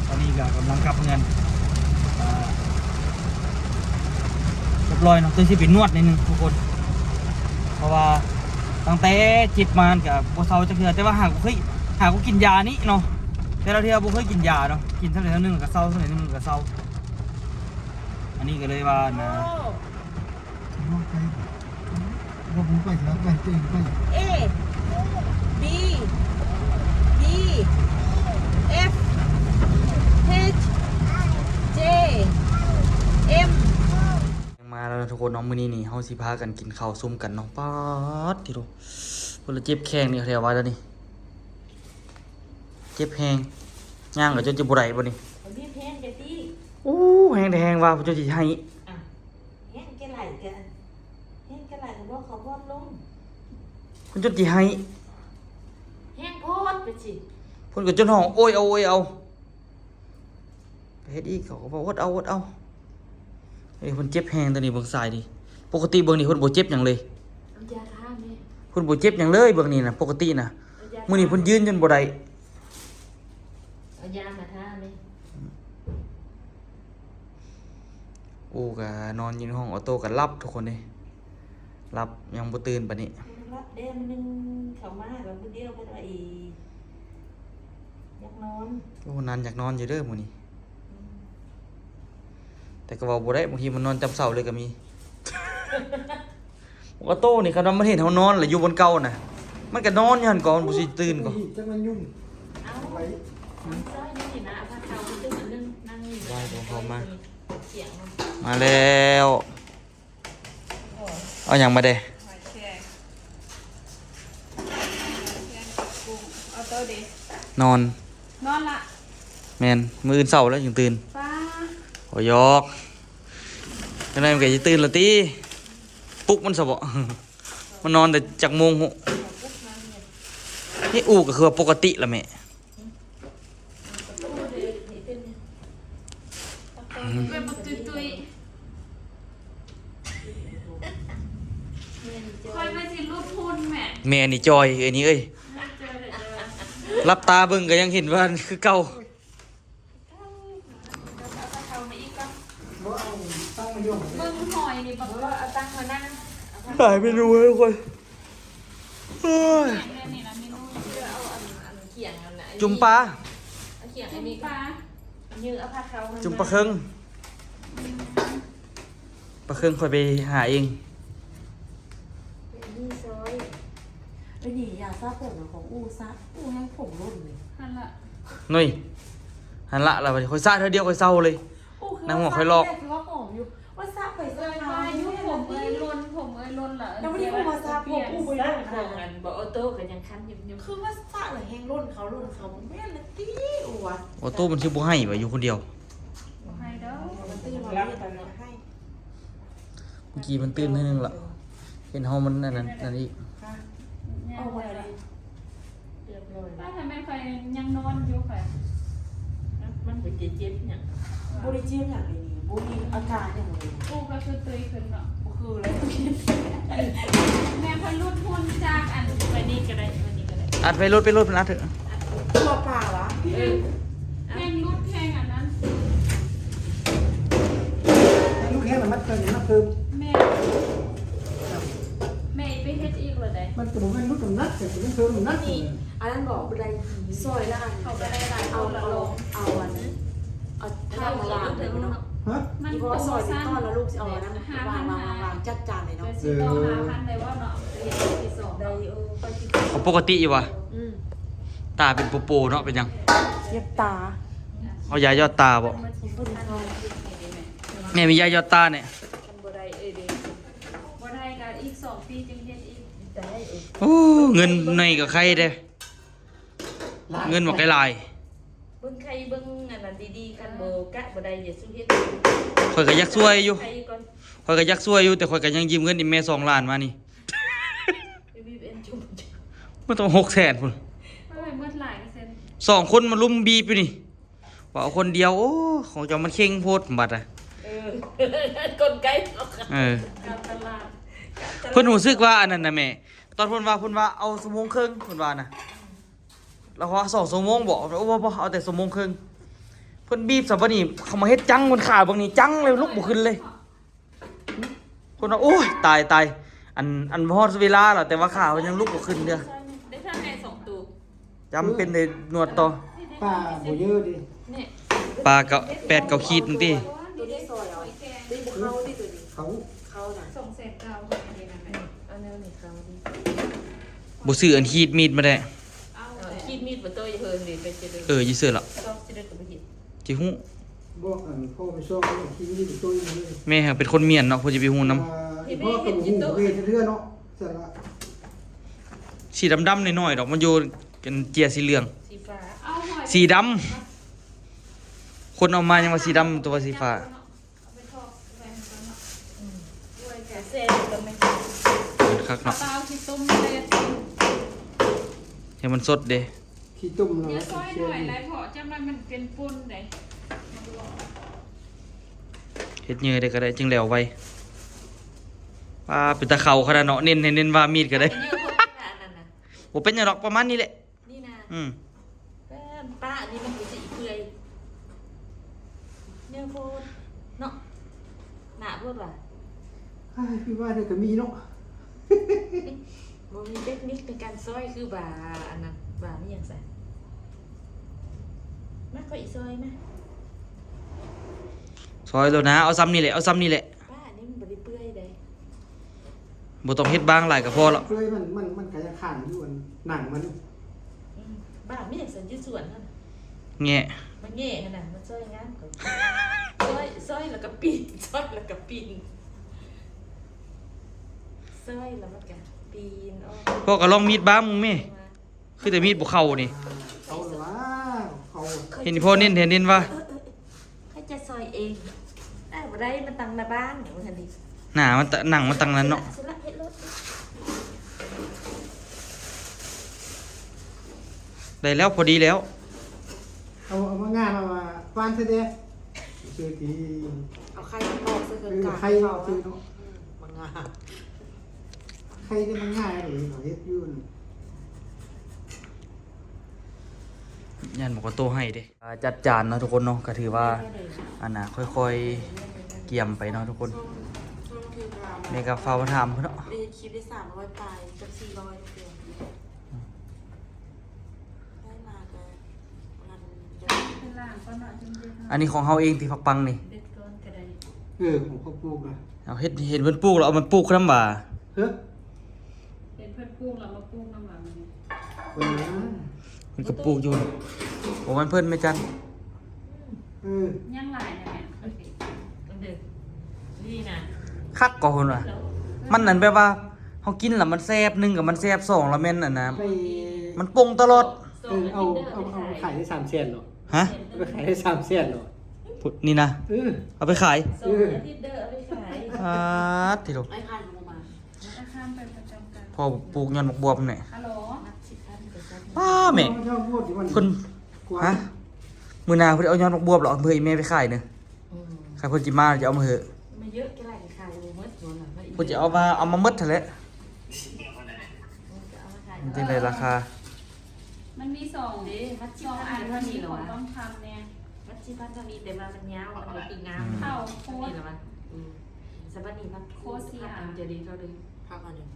ຕອນນີ້ກໍກຳລັງກັບເຮືອນ ອ່າ ຮຽບຮ້ອຍເນາະ ແຕ່ຊິໄປນວດໜ້ອຍໜຶ່ງທຸກຄົນ ເພາະວ່າຕັ້ງແຕ່ເຈັບມາກໍບໍ່ເຊົາຈັກເທື່ອ. ແຕ່ວ່າຫາກໍເຄີຍ ຫາກໍກິນຢານີ້ເນາະ ແຕ່ລະເທື່ອບໍ່ເຄີຍກິນຢາເນາະ ກິນສ່ຳໃດສ່ຳໜຶ່ງກໍເຊົາ ສ່ຳໃດສ່ຳໜຶ່ງກໍເຊົາ. ອັນນີ້ກໍເລີຍວ່ານະ ມາແລ້ວນະທຸກຄົນເນາະ. ມື້ນີ້ນີ້ເຮົາຊິພາກັນກິນເຂົ້າຊຸມກັນເນາະ. ປາດຕິໂທ ເພິ່ນລະເຈັບແຂ້ງນີ້ ແຖວວ່າດຽວນີ້ ເຈັບແຮງ ຍ່າງກໍຈົນຈະບໍ່ໄດ້ບັດນີ້. ໂອ້ ແຮງແທ້ແຮງວ່າ ເພິ່ນຈົນຊິໄຫ້. ແຮງແກ່ໄຫຼກະ ແຮງແກ່ໄຫຼກະບອກເຂົາບອດລົງ ເພິ່ນຈົນຊິໄຫ້. ແຮງໂພດໄປຊິ ເພິ່ນກໍຈົນຮ້ອງໂອຍເອົາ ໂອຍເອົາ. ເຮັດອີກ ເຂົາກໍບອກ ອົດເອົາ ອົດເອົາ. ເອີ ເພິ່ນເຈັບແຮງຕອນນີ້ ເບິ່ງສາຍນີ້ ປົກກະຕິເບິ່ງນີ້ເພິ່ນບໍ່ເຈັບຫຍັງເລີຍ. ເອົາຢາທາແມ່ ເພິ່ນບໍ່ເຈັບຫຍັງເລີຍເບິ່ງນີ້ນະ ປົກກະຕິນະ. ເອົາຢາ ມື້ນີ້ເພິ່ນຢືນຈົນບໍ່ໄດ້. ເອົາຢາມາທາແມ່. ອູ່ກະນອນຢູ່ໃນຫ້ອງ ອອໂຕ້ກະຫຼັບທຸກຄົນເດ້ ຫຼັບຍັງບໍ່ຕື່ນປານນີ້. ຫຼັບແດ່ມື້ໜຶ່ງເຂົ້າມາກະມື້ດຽວເພິ່ນວ່າອີ ຢາກນອນ. ໂອ້ ນານຢາກນອນຢູ່ເດີມື້ນີ້. ອືມ ແຕ່ກະເວົ້າບໍ່ໄດ້ ບາງທີມັນນອນຈຳເສົາເລີຍກະມີ. ອອໂຕ້ນີ້ ຄັນວ່າມັນເຫັນເຮົານອນລະຢູ່ບ່ອນເກົ່ານະ ມັນກະນອນຢູ່ຫັ້ນກໍ ມັນບໍ່ຊິຕື່ນກໍ. ຈັກມັນຫຍຸ້ງ ເອົາໄວ້ ມັນຊອຍນີ້ນະ ເອົາຜ້າຂາວມາຕຶ້ງອັນໜຶ່ງ ນັ່ງນີ້ ໄວ້ ເອົາເຂົ້າມາ. ມາແລ້ວ ເອົາຫຍັງມາແດ່? ຫອຍແຄງ ຫອຍແຄງກັບກຸ້ງ. ອອໂຕ້ເດ ນອນ ນອນລະ. ແມ່ນ ມື້ອື່ນເຊົ້າແລ້ວຈຶ່ງຕື່ນ. ປ້າ ໂອ້ ຢອກ ຈັ່ງໃດມັນກະຊິຕື່ນລະຕິ. ປຸກມັນຊະເບາະ ມັນນອນແຕ່ຈັກໂມງຮູ້? ນີ້ ອູ່ກະຄືວ່າປົກກະຕິລະແມ່. ແມ່ນບໍ່ຕຸ້ຍໆ ຂ້ອຍວ່າຊິຫຼຸດຫຸ່ນແມ່. ແມ່ນີ້ຈ່ອຍ ເອີຍນີ້ເອີຍ ຫຼັບຕາເບິ່ງກະຍັງເຫັນວ່າຄືເກົ່າ. ເອົາເຂົ້າມາອີກກ່ອນ ບໍ່ເອົາຕັ້ງມາຢູ່ ເບິ່ງຫອຍນີ້ ເອົາຕັ້ງມານັ່ງ. ຫຼາຍເມນູເລີຍທຸກຄົນ. ໂອ້ຍ ແມ່ນນີ້ລະເມນູ ເອົາອັນ ອັນຂຽງອັນນັ້ນ ຈຸ່ມປາ ຂຽງອັນນີ້ ຈຸ່ມປາ ເອົາຜ້າຂາວ ຈຸ່ມປາເຄິ່ງ. ປາເຄິ່ງຂ້ອຍໄປຫາເອງ. ອັນນີ້ຊອຍ ອັນນີ້ຢາສະຜົມຂອງອູ່ສະ ອູ່ແຮງຜົມຫຼົ່ນເລີຍ. ຫັ້ນລະ ໜຸ້ຍ ຫັ້ນລະ ລະບັດນີ້ຂ້ອຍສະເທື່ອດຽວຂ້ອຍເຊົາເລີຍ. ໂອ້ ນາງຫົວຂ້ອຍຫຼອກ ຄືວ່າຫອມຢູ່ ວ່າສະໄປສະມາ ເອີຍ ຢູ່ ຜົມເອີຍຫຼົ່ນ ຜົມເອີຍຫຼົ່ນລະ. ແລ້ວບັດນີ້ອູ່ມາສະ ຂອງອັນບໍ່ອອໂຕ້ກໍຍັງຄັນຢູ່ ຄືວ່າສະລະແຮງລົ້ນເຂົາ ລົ້ນເຂົາ ບໍ່ແມ່ນລະຕິ ໂອ້ວະ ອອໂຕ້ມັນຊິບໍ່ໃຫ້ວະ ຢູ່ຄົນດຽວ ບໍ່ໃຫ້ດອກ ມັນຕື່ນມາເຮັດອັນນັ້ນໃຫ້ ເມື່ອກີ້ມັນຕື່ນໜ້ອຍໜຶ່ງລະ ເຫັນເຮົາມັນອັນນັ້ນ ອັນນັ້ນອີກ ຮະ ເອົາບໍ່ໄດ້ເລີຍ ຮຽບຮ້ອຍ ຖ້າແມ່ນຂ້ອຍຍັງນອນຢູ່ຂ້ອຍ ມັນເປັນເຈັບຫຍັງ ບໍ່ໄດ້ເຈັບຫຍັງເລີຍນີ້ ບໍ່ມີອາການຫຍັງເລີຍ ປູກກໍຄືຕຸ້ຍຂຶ້ນເນາະ ບໍ່ຄືເລີຍ ແມ່ຂ້ອຍຫຼຸດຫຸ່ນຈາກອັນ ໄປນີ້ກໍໄດ້ ໄປນີ້ກໍໄດ້ ອັດໄປໂລດ ໄປໂລດ ເພິ່ນອັດເຖາະ ຕົວປາວະ ເອີ ແຮງຫຼຸດແຮງອັນນັ້ນ ໃຫ້ລູກແຮງນ້ຳໜັກເພີ່ມ ນ້ຳໜັກເພີ່ມ ແມ່ ແມ່ໄປເຮັດອີກແລ້ວໃດ ມັນກໍບໍ່ແມ່ນຫຼຸດນ້ຳໜັກ ແຕ່ເປັນເພີ່ມນ້ຳໜັກ ອັນນັ້ນບອກ ຜູ້ໃດ ຊອຍລະອັນ ເຂົາກໍໄດ້ຫຼາຍຄົນລະເນາະ ເອົາອັນ ເອົາທາງມາວາງເນາະ ຮະ ມັນ ເພາະວ່າຊອຍເປັນຕອນ ແລ້ວລູກຊິເອົາອັນນັ້ນວາງ ວາງ ວາງ ວາງ ຈັດຈານເລີຍເນາະ ເອີ ຊິຕໍ່ຫ້າພັນໄດ້ບໍ່ເນາະ ໄປເຮັດທີສອງ ໄດ້ຢູ່ ເອົາປົກກະຕິຢູ່ຫວາ ອືມ ຕາເປັນໂປໂປເນາະ ເປັນຫຍັງ ເຈັບຕາ ເອົາຢາຢອດຕາບໍ່ ແມ່ມີຢາຢອດຕາແດ່ ຄັນບໍ່ໄດ້ ເອີ ເດ້ ບໍ່ໄດ້ກໍອີກສອງປີຈຶ່ງເຮັດອີກ ໄດ້ ໂອ້ ເງິນໜ້ອຍກໍໄຄເດ້ ເງິນບັກຫຼາຍໆ ເບິ່ງໄຄເບິ່ງອັນນັ້ນດີໆ ຄັນບໍ່ກະບໍ່ໄດ້ຢ່າສູ່ເຮັດ ຂ້ອຍກໍຢາກຊ່ວຍຢູ່ ໄຄກ່ອນ ຂ້ອຍກໍຢາກຊ່ວຍຢູ່ ແຕ່ຂ້ອຍກໍຍັງຢືມເງິນອີ່ແມ່ສອງລ້ານມານີ້ ໄປບີບເອັນຈຸ ມັນຕ້ອງຫົກແສນພຸ້ນ ໂອ້ຍ ໝົດຫຼາຍເປີເຊັນ ສອງຄົນມາລຸມບີບຢູ່ນີ້ ວ່າເອົາຄົນດຽວ ໂອ້ ຂອງເຈົ້າມັນເຄັ່ງໂພດບັດນະ ເອີ ກົນໄກເນາະ ເອີ ການຕະຫຼາດ ການຕະຫຼາດ ເພິ່ນຮູ້ສຶກວ່າອັນນັ້ນນະແມ່ ຕອນເພິ່ນວ່າ ເພິ່ນວ່າເອົາຊົ່ວໂມງເຄິ່ງ ເພິ່ນວ່ານະ ລາວວ່າສອງຊົ່ວໂມງບໍ ໂອ້ ບໍ່ ເອົາແຕ່ຊົ່ວໂມງເຄິ່ງ ເພິ່ນບີບຊະບັດນີ້ ເຂົາມາເຮັດຈັງ ເພິ່ນຂາເບິ່ງນີ້ຈັງເລີຍ ລຸກບໍ່ຂຶ້ນເລີຍ ເພິ່ນວ່າ ໂອ້ຍ ຕາຍ ຕາຍ ອັນ ອັນຮອດເວລາແລ້ວ ແຕ່ວ່າຂາເພິ່ນຍັງລຸກບໍ່ຂຶ້ນເທື່ອ ໄດ້ທັງໃຫ້ສອງໂຕ ຈຳເປັນໄດ້ນວດຕໍ່ ປາບໍ່ເຢີເດ້ ນີ້ ປາກໍແປດເກົ້າຂີດໜຶ່ງຕິ ໂຕນີ້ຊອຍເອົາ ໂຕນີ້ບໍ່ເຂົ້າຕິ ໂຕນີ້ ເຂົ້າ ເຂົ້ານະ ສອງແສນເກົ້າ ອັນນີ້ນະແມ່ ເອົາແນວນີ້ເຂົ້າດີ ບໍ່ຊື້ອັນຂີດມີດມາແດ່ ເອົາ ຂີດມີດບໍ່ໂຕ ຢ່າເຮີນເດ້ ໄປເຈີເດີ ເອີ ຢູ່ເຊີລະ ຊອກຊິໄດ້ກໍບໍ່ເຮັດ ຊິຮູ້ ບອກອັນພໍ່ໄປຊອກ ຂີດມີດໄປໂຕຍເລີຍ ແມ່ເຮົາເປັນຄົນມ້ຽນເນາະ ເພິ່ນຊິໄປຮູ້ນຳ ອ່າ ເຮັດ ພໍ່ກໍບໍ່ຮູ້ ເຮັດເທື່ອເນາະ ຊັ້ນລະ ສີດຳໆ ໜ້ອຍໆ ດອກ ມັນຢູ່ກັນເຈຍສີເຫຼືອງ ສີຟ້າ ເອົາຫອຍ ສີດຳ ຄົນເອົາມາຍັງວ່າສີດຳ ຕົວາສີຟ້າ ເອົາໄປທອດໄວ້ໃຫ້ກ່ອນເນາະ ອືມ ໂອ້ຍ ກະແຊບກໍແມ່ນ ເອີ ຄັກເນາະ ເອົາຂີ້ຕົ້ມເລີຍ ໃຫ້ມັນສົດເດ້ ຂີ້ຕົ້ມແລ້ວ ຢ່າຊອຍໜ້ອຍຫຼາຍເພາະຈັ່ງນັ້ນມັນເປັນຝຸ່ນເດ້ ເຮັດເຫຍື້ອໄດ້ກໍໄດ້ ຈຶ່ງແລ້ວໄວ ປ້າ ເປັນຕາເຂົ້າຂະໜາດເນາະ ເນັ້ນໃຫ້ເນັ້ນວ່າມີດກໍໄດ້ ເໜີ້ໂພດ ອັນນັ້ນນະ ບໍ່ເປັນຫຍັງດອກ ປະມານນີ້ແຫຼະ ນີ້ນະ ອືມ ແປ້ນປະນີ້ມັນກໍຊິເປື່ອຍ ເໜີໂພດເນາະ ໜ້າໂພດວ່າ ອ້າຍ ຄືວ່າແນວກໍມີເນາະ ບໍ່ມີເຕັກນິກໃນການຊອຍ ຄືວ່າອັນນັ້ນ ວ່າມີຫຍັງຊະ ມາ ຂ້ອຍອີ່ຊອຍມາ ຊອຍໂລດນາ ເອົາຊ່ຳນີ້ແຫຼະ ເອົາຊ່ຳນີ້ແຫຼະ ປ້າ ອັນນີ້ມັນບໍ່ໄດ້ເປື່ອຍເດ້ ບໍ່ຕ້ອງເຮັດບາງຫຼາຍກໍພໍລະ ເປື່ອຍມັນ ມັນ ມັນກໍຍັງຄ້າງຢູ່ອັນໜັງມັນ ອືມ ບ້າ ມີຫຍັງຊັ້ນຢູ່ສວນຫັ້ນ ແງະ ມາແງະຫັ້ນນະ ມາຊອຍງາມກ່ອນ ຊອຍ ຊອຍແລ້ວກໍປີ້ນ ຊອຍແລ້ວກໍປີ້ນ ຊອຍແລ້ວມັນກໍປີ້ນອອກ ພໍ່ກໍລອງມີດບາງມຶງແມ້ ຄືແຕ່ມີດບໍ່ເຂົ້ານີ້ ເຂົ້າແລ້ວວ່າ ເຂົ້າ ເຫັນພໍ່ເນັ້ນ ເຫັນເນັ້ນວ່າ ເອີ ເອີ ເອີ ຂ້ອຍຈະຊອຍເອງ ເອີ ບໍ່ໄດ້ ມັນຕັ້ງໜ້າບ້ານ ຫຍັງວ່າຊັ້ນຕິ ໜ້າມັນຕະ ໜັງມັນຕັ້ງນັ້ນເນາະ ເສຍລະ ເຮັດໂລດ ໄດ້ແລ້ວ ພໍດີແລ້ວ ເອົາ ເອົາມາງາມາ ມາຟານໃສ່ແດ່ ຊື່ທີ່ ເອົາໄຂ່ມາຕອກໃສ່ເຄື່ອງ ເອີ ກາງ ໄຂ່ເນາະ ເນາະ ອືມ ມາງາ ໄຂ່ນີ້ມັນງ່າຍເດ້ ເຮົາເຮັດຢູ່ ຢ້ານບໍ່ກໍໂຕໃຫ້ເດ້ ອ່າ ຈັດຈານເນາະທຸກຄົນເນາະ ກໍຖືວ່າ ອັນນ່າ ຄ່ອຍໆກຽມໄປເນາະທຸກຄົນ ແມ່ກໍຟ້າວມາຖາມເພິ່ນເນາະ ໄດ້ເຮັດຄລິບໄດ້ສາມຮ້ອຍປາຍກັບສີ່ຮ້ອຍເທື່ອ ໄດ້ມາກໍປະມານ ອັນນີ້ຂອງເຮົາເອງຕິ ຜັກປັງນີ້ ເດັດກ່ອນກໍໄດ້ ເອີ ຂອງເຂົາປູກນະ ເອົາ ເຫັນ ເຫັນເພິ່ນປູກແລ້ວ ເອົາມັນປູກນຳຫວາ ເອີ ເຫັນເພິ່ນປູກແລ້ວມາປູກນຳຫວາ ເອີ ເພິ່ນກໍປູກຢູ່ ໂອ້ ມັນເພິ່ນແມ່ຈັນ ອືມ ເອີ ຍັງຫຼາຍນະແມ່ ເອີ ນີ້ນະ ຄັກກໍພຸ້ນວ່າ ມັນນັ້ນແບບວ່າ ເ ເຮົາກິນລະມັນແຊບ ໜຶ່ງກໍມັນແຊບ ສອງລະແມ່ນອັນນະ ໄປ ມັນປົງຕະຫຼອດ. ເອີ ເອົາ ເອົາ ເອົາໄປຂາຍໄດ້ສາມແສນເນາະ. ຮະ? ເອົາໄປຂາຍໄດ້ສາມແສນເນາະ ພຸດນີ້ນະ. ເອີ ເອົາໄປຂາຍ ເອີ ສອງອາທິດເດີ ເອົາໄປຂາຍ. ອາ ຕິໂລ ອ້າຍຄານບໍ່ມາ ອ້າຍຄານໄປປະຈຳການ ພໍ່ປູກຍອດໝາກບວບນີ້. ຮາໂຫຼ ປ້າແມ່ ເພິ່ນ ຮະ? ມື້ໜ້າເພິ່ນເອົາຍອດໝາກບວບເອົາເພື່ອອີແມ່ໄປຂາຍເດີ. ອືມ ຄັນເພິ່ນຊິມາຈະເອົາມາເຫີ ມາເຍີະ ຈະໄລ່ຂາຍບໍ່ໝົດບໍ່ລະ ເພິ່ນຈະເອົາມາ ເອົາມາໝົດຫັ້ນແຫຼະ. ມັນຈັ່ງໃດລາຄາ? ມັນມີສອງເດ້ ມັດຊິພັນເທົ່ານີ້ລະວະ ຕ້ອງທຳແນ່ ມັດຊິພັນເທົ່ານີ້ ແຕ່ວ່າມັນຍາວ ມັນບໍ່ຄືງາມ. ອືມ ເຂົ້າໂຄດນີ້ລະວະ. ອືມ ສະບັດນີ້ມັກໂຄດເສຍ ຈະດີເທົ່າເດີ. ພັກອັນນີ້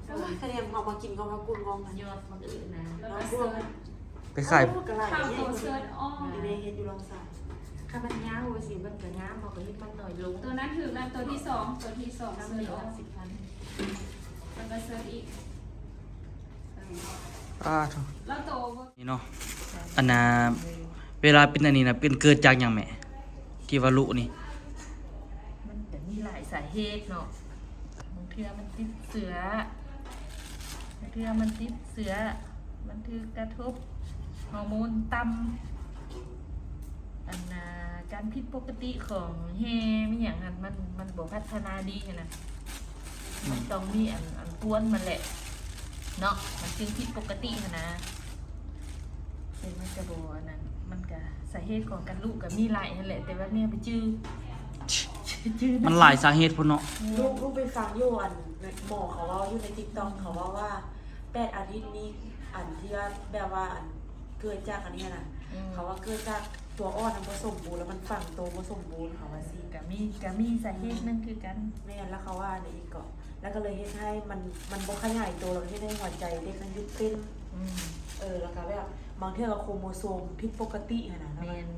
ໂອ້ຍ ຄະແນນເຮົາມາກິນຂອງເຮົາກຸ້ນງອງ ຍອດມັກອຶນະ ແລ້ວກໍເສີດ ໄປຂາຍ ເອົາກໍຫຼາຍ ຂ້າວໂຕເສີດອອກ ນີ້ເດ້ ເຮັດຢູ່ລອງສານ ຄັນມັນຍາວວ່າຊີ້ ມັນກໍງາມ ເຮົາກໍເຮັດມັນໜ້ອຍລົງ. ໂຕນັ້ນຖືກນະ ໂຕທີສອງ ໂຕທີສອງເສີດອອກ ສິບພັນ ແລ້ວກໍເສີດອີກ. ອາ ໂທ້ ລາວໂຕ ນີ້ເນາະ ອັນນ່າ ເວລາເປັນອັນນີ້ນະ ເປັນເກີດຈາກຫຍັງແມ່ ທີ່ວ່າລຸນີ້? ມັນກໍມີຫຼາຍສາເຫດເນາະ ບາງເທື່ອມັນຕິດເຊື້ອ ບາງເທື່ອມັນຕິດເຊື້ອ ມັນຖືກກະທົບຮໍໂມນຕ່ຳ ອັນນ່າ ການຜິດປົກກະຕິຂອງແຮ່ມີຫຍັງຫັ້ນ ມັນ ມັນບໍ່ພັດທະນາດີຫັ້ນນະ ມັນຕ້ອງມີອັນ ອັນກວນມັນແຫຼະເນາະ ມັນຈຶ່ງຜິດປົກກະຕິຫັ້ນນະ. ເອີ ມັນກະບໍ່ອັນນັ້ນ ມັນກະສາເຫດຂອງການລຸກະມີຫຼາຍຫັ້ນແຫຼະ ແຕ່ວ່າແມ່ບໍ່ຈື່ ຈື່ ມັນຫຼາຍສາເຫດພຸ້ນເນາະ. ລູກ ລູກໄປຟັງຢູ່ອັນ ໝໍເຂົາເວົ້າຢູ່ໃນຕິກຕັອກ ເຂົາເວົ້າວ່າແປດອາທິດນີ້ ອັນທີ່ວ່າແບບວ່າອັນເກີດຈາກອັນນີ້ຫັ້ນນະ ອືມ ເຂົາວ່າເກີດຈາກຕົວອ່ອນມັນບໍ່ສົມບູນ ແລ້ວມັນຝັງໂຕບໍ່ສົມບູນ ເຂົາວ່າຊີ້. ກະມີ ກະມີສາເຫດໜຶ່ງຄືກັນ. ແມ່ນ ແລ້ວເຂົາວ່າອັນໃດອີກເກາະ ແລ້ວກໍເລີຍເຮັດໃຫ້ມັນ ມັນບໍ່ຂະຫຍາຍໂຕ ແລ້ວກໍເຮັດໃຫ້ຫົວໃຈເດັກຫັ້ນຢຸດເຕັ້ນ. ອືມ ເອີ ແລ້ວກໍແບບບາງເທື່ອກໍໂຄໂມໂຊມຜິດປົກກະຕິຫັ້ນນະ. ແມ່ນ ອື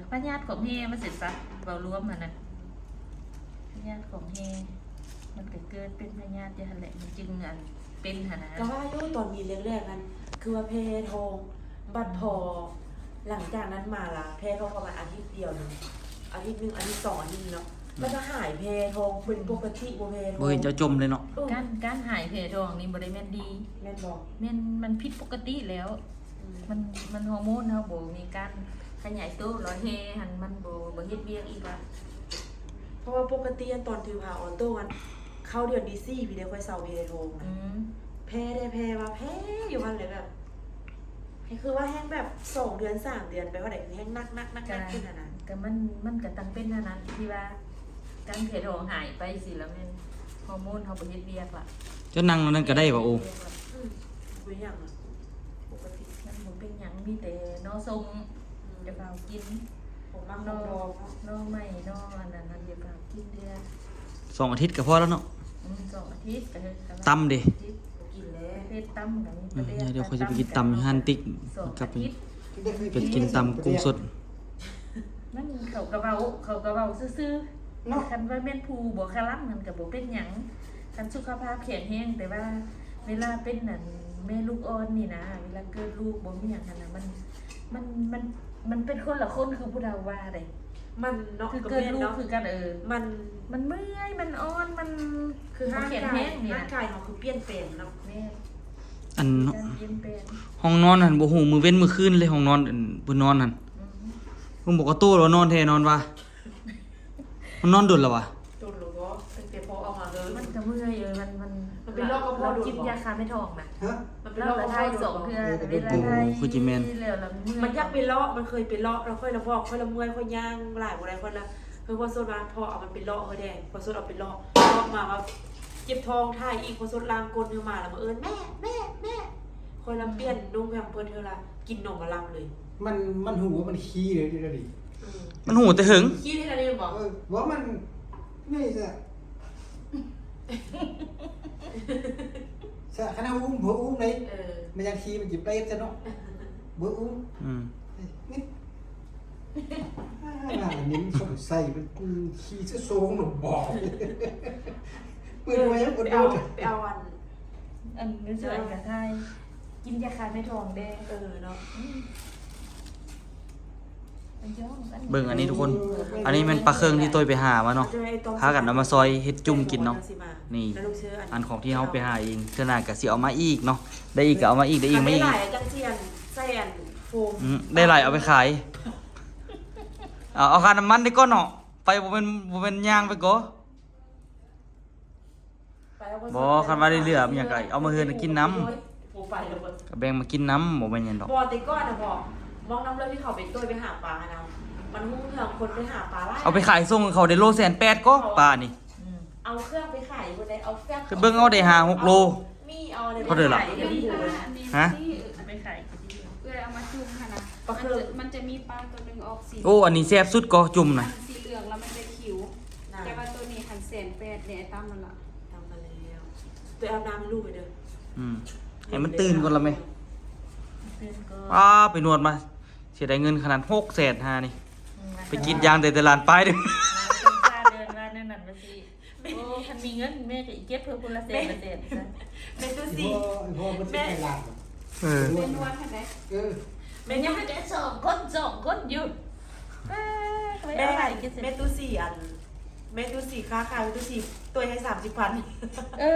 ມ ກໍພະຍາດຂອງແຮ່ວ່າຊັ້ນຊະ ເວົ້າລວມຫັ້ນນະ ພະຍາດຂອງແຮ່ ມັນກໍເກີດເປັນພະຍາດຢູ່ຫັ້ນແຫຼະ ມັນຈຶ່ງອັນເປັນຫັ້ນນະ. ກໍວ່າຢູ່ຕອນມີແລກໆນັ້ນ ຄືວ່າແພ້ທ້ອງ ບັດພໍ ອືມ ຫຼັງຈາກນັ້ນມາລະ ແພ້ທ້ອງປະມານອາທິດດຽວໜຶ່ງ ອາທິດໜຶ່ງ ອາທິດສອງ ອາທິດນີ້ເນາະ ອືມ ແລ້ວກໍຫາຍແພ້ທ້ອງເປັນປົກກະຕິ ບໍ່ແພ້ທ້ອງ ບໍ່ເຫັນເຈົ້າຈົ່ມເລີຍເນາະ. ເອີ ການ ການຫາຍແພ້ທ້ອງນີ້ບໍ່ໄດ້ແມ່ນດີ ແມ່ນບໍ່? ແມ່ນ ມັນຜິດປົກກະຕິແລ້ວ. ອືມ ມັນ ມັນຮໍໂມນເຮົາບໍ່ມີການຂະຫຍາຍໂຕ ແລ້ວແຮ່ຫັ້ນມັນບໍ່ ບໍ່ເຮັດວຽກອີກວ່າ. ເພາະວ່າປົກກະຕິອັນຕອນຖືພາອໍໂຕ້ຫັ້ນ ເຂົ້າເດືອນທີສີ່ພີ້ເດ້ ຂ້ອຍເຊົາແພ້ທ້ອງນະ. ອືມ ແພ້ໄດ້ແພ້ວ່າແພ້ຢູ່ຫັ້ນແຫຼະ ແບບ ຄືວ່າແຮ່ງແບບສອງເດືອນສາມເດືອນໄປ ວ່າໄດ້ຄືແຮ່ງໜັກໆໆຂຶ້ນຫັ້ນນະ. ກໍມັນ ມັນກໍຕັ້ງເປັນອັນນັ້ນ ທີ່ວ່າການແພ້ທ້ອງຫາຍໄປຊີ້ລະ ແມ່ນຮໍໂມນເຮົາບໍ່ເຮັດວຽກລະ. ເຈົ້ານັ່ງແນວນັ້ນກໍໄດ້ຫວາ? ໂອ້ ອືມ ບໍ່ເປັນຫຍັງນະ ປົກກະຕິ ມັນບໍ່ເປັນຫຍັງ ມີແຕ່ໜໍ້ສົ້ມ ອືມ ຢ່າຟ້າວກິນ ຂອງມັກຂອງດອງເນາະ ໜໍ່ໄມ້ ໜໍ່ອັນນັ້ນ ຢ່າຟ້າວກິນເທື່ອ ສອງອາທິດກໍພໍແລ້ວເນາະ. ອືມ ສອງອາທິດກໍ ຕຳເດ ກິນແລ້ວ ເຮັດຕຳກໍມີ ອືມ ປະເດ ດຽວຂ້ອຍຊິໄປກິນຕຳຢູ່ຮ້ານຕິກ ສອງອາທິດ ກັບໄປ ໄປກິນຕຳກຸ້ງສົດ. ມັນ ເຂົາກໍເວົ້າ ເຂົາກໍເວົ້າຊື່ໆ ເນາະ ຄັນວ່າແມ່ນຜູ້ບໍ່ຄະລຳນັ້ນກໍບໍ່ເປັນຫຍັງ ຄັນສຸຂະພາບແຂງແຮງ. ແຕ່ວ່າເວລາເປັນອັນແມ່ລູກອ່ອນນີ້ນະ ເວລາເກີດລູກບໍ່ມີຫຍັງຫັ້ນນະ ມັນ ມັນ ມັນ ມັນເປັນຄົນລະຄົນ ຄືຜູ້ເຖົ້າວ່າເດ້ ມັນເນາະ ຄືເກີດລູກຄືກັນ ເອີ ມັນ ມັນເມື່ອຍ ມັນອ່ອນ ມັນ ຄືຮ່າງກາຍ ຮ່າງກາຍເຮົາຄືປ່ຽນແປງເນາະ. ແມ່ນ ອັນ ການປ່ຽນແປງ ຫ້ອງນອນຫັ້ນບໍ່ຮູ້ມື້ເວັ້ນມື້ຄືນເລີຍ ຫ້ອງນອນ ອັນ ເພິ່ນນອນຫັ້ນ ອືມ ເບິ່ງບໍ່ກະໂຕ້ລະນອນແທ້ນອນວ່າ ມັນນອນດົນລະຫວາ? ດົນລະບໍ່? ຕັ້ງແຕ່ພໍ່ເອົາມາເລີຍ ມັນກະເມື່ອຍ ເອີ ມັນ ມັນ ມັນເປັນໂລກກະເພາະ ກິນຢາຄາແມ່ທ້ອງນະ. ຮະ? ມັນເປັນໂລກກະເພາະ ລະຖ່າຍສອງເທື່ອ ເອີ ກໍເປັນ ໂອ້ ຄືຊິແມ່ນ ລະເມື່ອຍ ມັນຢາກໄປເລາະ ມັນເຄີຍໄປເລາະ ລະຂ້ອຍລະບອກ ຂ້ອຍລະເມື່ອຍ ຂ້ອຍຍ່າງຫຼາຍບໍ່ໄດ້ ຂ້ອຍລະ ເອີ ພໍ່ສົດວ່າ ພໍ່ເອົາມັນໄປເລາະເຮີແດ່ ພໍ່ສົດເອົາໄປເລາະ ເລາະມາວ່າເຈັບທ້ອງ ຖ່າຍອີກ ພໍ່ສົດລ້າງກົ້ນເທື່ອມາ ລະມາເອີ້ນ ແມ່ ແມ່ ແມ່ ຂ້ອຍລະ ອືມ ປ່ຽນນຸ່ງແພມເພີດເທື່ອລະ ກິນນົມມະລຳເລີຍ. ມັນ ມັນຮູ້ວ່າມັນຂີ້ເລີຍ ເດ ອືມ ມັນຮູ້ແຕ່ເຫິງ ຂີ້ເທື່ອນີ້ບໍ່? ເອີ ບໍ່ ມັນ ນີ້ຊະ ຊະ ຄັນເຮົາອຸ້ມ ເຮົາອຸ້ມເລີຍ ເອີ ມັນຢ້ານຂີ້ມັນຊິເປດຊະເນາະ ບໍ່ອຸ້ມ ອືມ ນີ້ ອ່າ ນີ້ມັນສົງໄສ ມັນ ອືມ ຂີ້ຊະໂຊງໜົມບໍ່ ເປີດໄວ້ ເອີ ບໍ່ ໄປເອົາ ໄປເອົາອັນ ອັນນີ້ ເອີ ຊ່ວຍກະຖ່າຍ ກິນຢາຄາແມ່ທ້ອງແດ່ ເອີ ເນາະ ອືມ. ເບິ່ງອັນນີ້ທຸກຄົນ ອັນນີ້ແມ່ນປາເຄິ່ງທີ່ໂຕ້ຍໄປຫາມາເນາະ ພາກັນເອົາມາຊອຍເຮັດຈຸ່ມກິນເນາະ. ນີ້ ອັນຂອງທີ່ເຮົາໄປຫາເອງ ເທື່ອໜ້າກໍຊິເອົາມາອີກເນາະ ໄດ້ອີກກໍເອົາມາອີກ ໄດ້ອີກມາອີກ ໄດ້ຫຼາຍຈັ່ງຊີ້ ອັນໃສ່ອັນໂຟມ ອືມ ໄດ້ຫຼາຍເອົາໄປຂາຍ ເອົາ ເອົາຄ່ານ້ຳມັນໄດ້ກ່ອນເນາະ ໄປບໍ່ແມ່ນ ບໍ່ແມ່ນຍ່າງໄປກໍ ບໍ່ ຄັນວ່າໄດ້ເຫຼືອມັນຫຍັງກໍເອົາມາເຮືອນກິນນຳ ບໍ່ໄປແລ້ວ ກໍແບ່ງມາກິນນຳ ບໍ່ແມ່ນຫຍັງດອກ. ບໍ່ ແຕ່ກ່ອນນະ ບໍ່ ມອງນຳເລື່ອງທີ່ເຂົາໄປໂຕ້ຍໄປຫາປານະ ມັນຮຸ່ງເຮືອງ ຄົນໄປຫາປາຫຼາຍ ເອົາໄປຂາຍສົ່ງເຂົາໄດ້ໂລແສນແປດກໍປານີ້ ອືມ ເອົາເຄື່ອງໄປຂາຍຢູ່ພຸ້ນເດ້ ເອົາເຄື່ອງ ໄປເບິ່ງເອົາໄດ້ຫ້າຫົກໂລ ມີເອົາໄດ້ ເທົ່າໃດລະ ຮະ ເອີ ເອົາໄປຂາຍ ເອື້ອຍເອົາມາຈຸ່ມຫັ້ນນະ ປາເຄິ່ງ ມັນຈະ ມັນຈະມີປາຕົວໜຶ່ງອອກສີ ໂອ້ ອັນນີ້ແຊບສຸດກໍຈຸ່ມນະ ອັນສີເຫຼືອງແລ້ວມັນຈະຂິວ ນະ ແຕ່ວ່າຕົວນີ້ຫັ້ນແສນແປດເດ້ ຕຳມັນລະ ຕຳມາແລ້ວ ໂຕ້ຍອາບນ້ຳໃຫ້ລູກເດີ ອືມ ໃຫ້ມັນຕື່ນກ່ອນລະແມ່ ຕື່ນກ່ອນ ອ້າ ໄປນວດມາ ເສຍດາຍເງິນຂະໜາດ ຫົກແສນຫ້ານີ້ ອືມ ໄປກຣີດຢາງໄດ້ແຕ່ລ້ານປາຍເດີ ເດືອນລະແນວນັ້ນວ່າຊິ ໂອ້ ຄັນມີເງິນແມ່ກໍເກັບເພີ່ມພຸ້ນລະແສນລະແສນ ແມ່ຕູ້ສີ ອີ່ພໍ່ ອີ່ພໍ່ເພິ່ນຊິໄປລ້ານ ເອີ ໄປນວດຫັ້ນໃດ ເອີ ແມ່ຍັງແຕ່ສອງຄົນ ສອງຄົນຢູ່ ເອີ ກໍໄປເອົາຫຼາຍ ແມ່ຕູ້ສີ ອັນ ແມ່ຕູ້ສີຄ້າຂາຍ ແມ່ຕູ້ສີໂຕ້ຍໃຫ້ສາມສິບພັນ ເອີ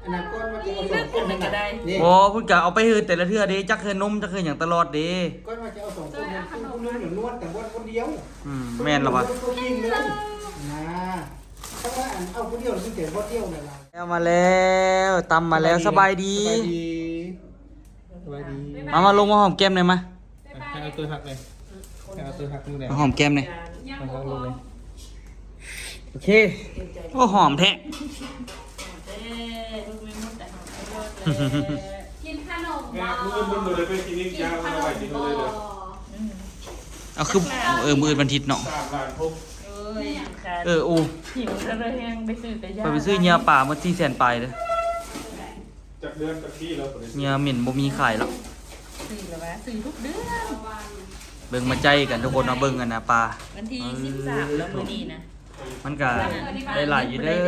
ອັນນັ້ນກ່ອນວ່າຈະເອົາສອງຄົນນັ້ນນະ ນີ້ ບໍ່ ເພິ່ນກໍເອົາໄປເຮືອນແຕ່ລະເທື່ອເດ້ ຈັກເຮືອນນົມ ຈັກເຮືອນຫຍັງຕະຫຼອດເດ້ ກ່ອນວ່າຈະເອົາສອງຄົນນັ້ນ ຜູ້ໜຶ່ງນວດແຕ່ບ່ອນຄົນດຽວ ອືມ ແມ່ນລະວະ ເຂົາກິນເລີຍນະ ຖ້າວ່າອັນເອົາຜູ້ດຽວມັນແຕ່ບ່ອນດຽວນັ້ນລະ ແລ້ວ ມາແລ້ວ ຕຳມາແລ້ວ ສະບາຍດີ ສະບາຍດີ ສະບາຍດີ ມາ ມາລົງມາຫອມແກ້ມແດ່ມາ ໃຫ້ເອົາໂຕ້ຍຮັກແດ່ ໃຫ້ເອົາໂຕ້ຍຮັກມື້ແດ່ ມາຫອມແກ້ມແດ່ ຫອມແກ້ມແດ່ ໂອເຄ ໂອ້ ຫອມແທ້ ກິນຂະໜົມບໍ່ ມື້ມື້ບໍ່ໄດ້ໄປຄລີນິກຢາ ເອົາໄວ້ກິນເລີຍເດີ ເອົາຄື ເອີ ມື້ອື່ນວັນທິດເນາະ ສາມລ້ານຫົກ ເອີ ໂອ້ ຫິວເລີຍແຮງ ໄປຊື້ແຕ່ຢາ ຂ້ອຍໄປຊື້ເຫຍື່ອປາໝົດສີ່ແສນປາຍເດີ ຈັກເດືອນຈັກປີແລ້ວ ເຫຍື່ອໝິ່ນບໍ່ມີຂາຍແລ້ວ ຊື້ແລ້ວວ່າຊື້ທຸກເດືອນ ເບິ່ງມາໃຈກັນທຸກຄົນເນາະ ເບິ່ງອັນນະປາ ວັນທີສິບສາມແລ້ວມື້ນີ້ນະ ມັນກະໄດ້ຫຼາຍຢູ່ເດີ